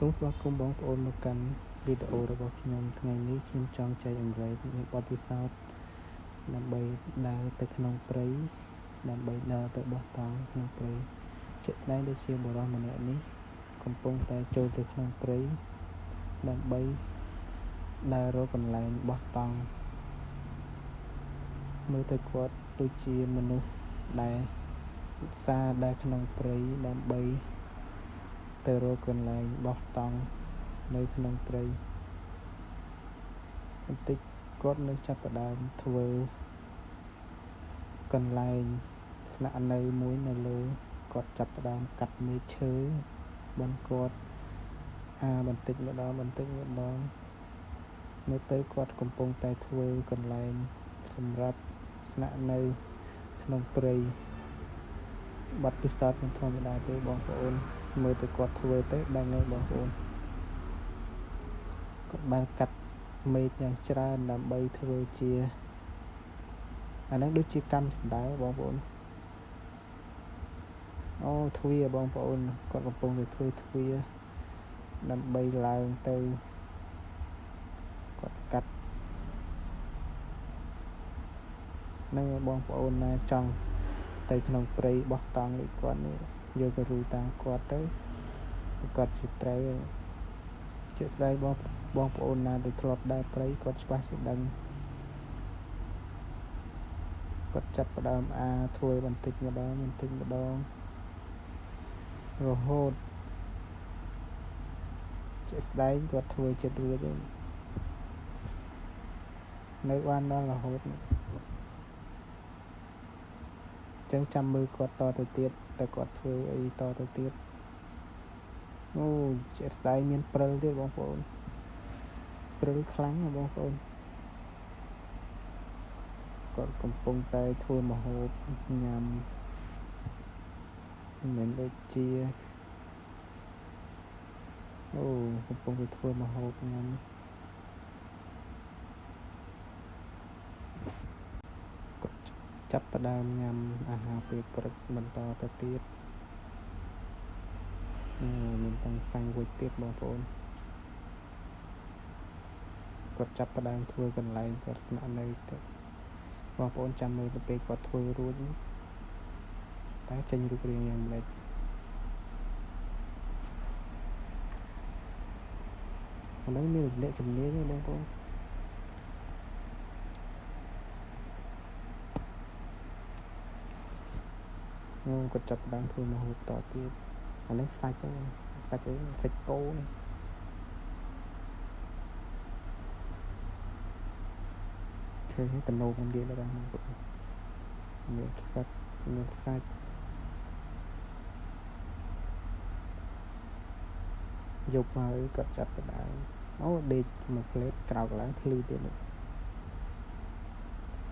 សូមស្វាគមន៍បងប្អូនមកកាន់វីដេអូរបស់ខ្ញុំថ្ងៃនេះខ្ញុំចង់ចែករំលែកនូវបទពិសោធន៍ដើម្បីដើរទៅក្នុងព្រៃដើម្បីដើរទៅបោះតង់ក្នុងព្រៃជាក់ស្ដែងដូចជាបុរសម្នាក់នេះកំពុងតែចូលទៅក្នុងព្រៃដើម្បីដើររកកន្លែងបោះតង់មើលទៅគាត់ដូចជាមនុស្សដែលឧស្សាហ៍ដើរក្នុងព្រៃដើម្បីទៅរកកន្លែងបោះតង់នៅក្នុងព្រៃបន្តិចគាត់នឹងចាប់ផ្ដើមធ្វើកន្លែងស្នាក់នៅមួយនៅលើគាត់ចាប់ផ្ដើមកាត់មែកឈើបន្គាត់អាបន្តិចម្ដងបន្តិចម្ដងមើលទៅគាត់កំពុងតែធ្វើកន្លែងសម្រាប់ស្នាក់នៅក្នុងព្រៃបទពិសោធន៍មិនធម្មតាទេបងប្អូនមើលទៅគាត់ធ្វើទៅដឹងហើយបងប្អូនគាត់បានកាត់មែកយ៉ាងច្រើនដើម្បីធ្វើជាអាហ្នឹងដូចជាកម្មសណ្ដើបងប្អូនអូទ្វារបងប្អូនគាត់កំពុងតែធ្វើទ្វារដើម្បីឡើងទៅគាត់កាត់នឹងបងប្អូនណាចង់ទៅក្នុងព្រៃបោះតង់ដូចគាត់នេះយកទៅរូតាមគាត់ទៅគាត់ជាត្រូវជាស្ដែងបងប្អូនណាដែលធ្លាប់ដើរព្រៃគាត់ច្បាស់ជាដឹងគាត់ចាប់ផ្ដើមអាធ្វើបន្តិចម្ដងបន្តិចម្ដងរហូតជាស្ដែងគាត់ធ្វើចិត្តរួចហើយនៅបានដល់រហូតចឹងចាំមើលគាត់តទៅទៀតតែគាត់ធ្វើអីតទៅទៀតអូជាស្ដែងមានព្រិលទៀតបងប្អូនព្រិលខ្លាំងណាស់បងប្អូនគាត់កំពុងតែធ្វើម្ហូបញ៉ាំមិនដូចជាអូកំពុងតែធ្វើម្ហូបញ៉ាំគាត់ចាប់ផ្ដើមញ៉ាំអាហារពេលព្រឹកបន្តទៅទៀតមានទាំងសាំងវិចទៀតបងប្អូនគាត់ចាប់ផ្ដើមធ្វើកន្លែងគាត់ស្នាក់នៅទៅបងប្អូនចាំមើលទៅពេលគាត់ធ្វើរួចតែចេញរូបរាងយ៉ាងម៉េចអានេះមានអ្នកជំនាញទេបងប្អូនគាត់ចាប់ផ្ដើមធ្វើម្ហូបតទៀតអានេះសាច់សាច់អីសាច់គោនេះឃើញតំណងគេដល់បងប្អូនមានផ្សិតមានសាច់យប់ហើយគាត់ចាប់ផ្ដើមអូដេកមួយផ្លេតក្រោកឡើងភ្លឺទៀត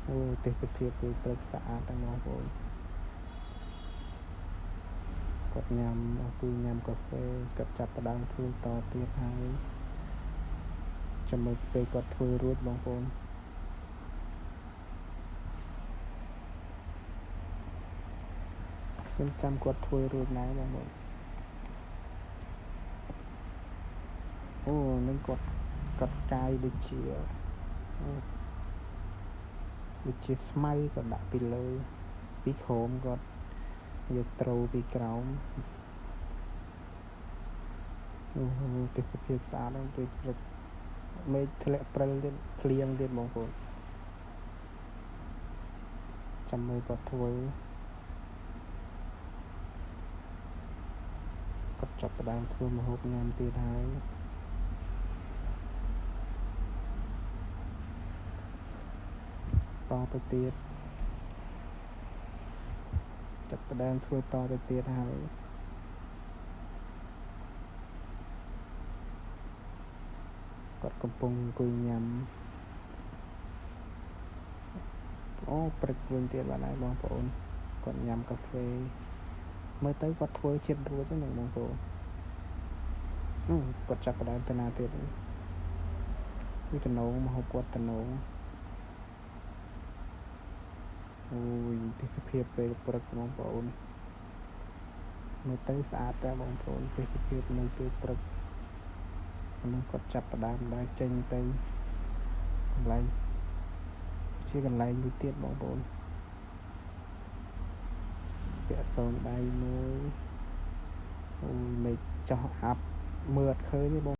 អូទេសភាពពេលព្រឹកស្អាតទាំងបងប្អូនគាត់ញ៉ាំអង្គុយញ៉ាំកាហ្វេគាត់ចាប់ផ្ដើមធ្វើតទៀតហើយចាំមើលពេលគាត់ធ្វើរួចបងប្អូនខ្ញុំចាំគាត់ធ្វើរួចដែរបងប្អូនអូនឹងគាត់កាយដូចជាស្មៅគាត់ដាក់ពីលើពីក្រោមគាត់យកត្រូពីក្រោមអូទេសភាពស្អាតហ្នឹងពេលព្រឹកមេឃធ្លាក់ព្រិលទៀតភ្លៀងទៀតបងប្អូនចាំមើលគាត់ធ្វើគាត់ចាប់ផ្ដើមធ្វើម្ហូបញ៉ាំទៀតហើយតទៅទៀតចាប់ផ្ដើមធ្វើតទៅទៀតហើយគាត់កំពុងអង្គុយញ៉ាំអូព្រឹកវិញទៀតបាទហើយបងប្អូនគាត់ញ៉ាំកាហ្វេមើលទៅគាត់ធ្វើជាតិរួចហ្នឹងបងប្អូននោះគាត់ចាប់ផ្ដើមទៅណាទៀតគឺតំណងមកហូបគាត់តំណងអូយទេសភាពពេលព្រឹកបងប្អូនមើលទៅស្អាតតែបងប្អូនទេសភាពនៅពេលព្រឹក នឹងគាត់ចាប់ផ្ដើមដើរចេញទៅកន្លែងជាកន្លែងមួយទៀតបងប្អូនពាក់សងដៃមួយអូយមេឃចោះអាប់មើលអត់ឃើញទេបង។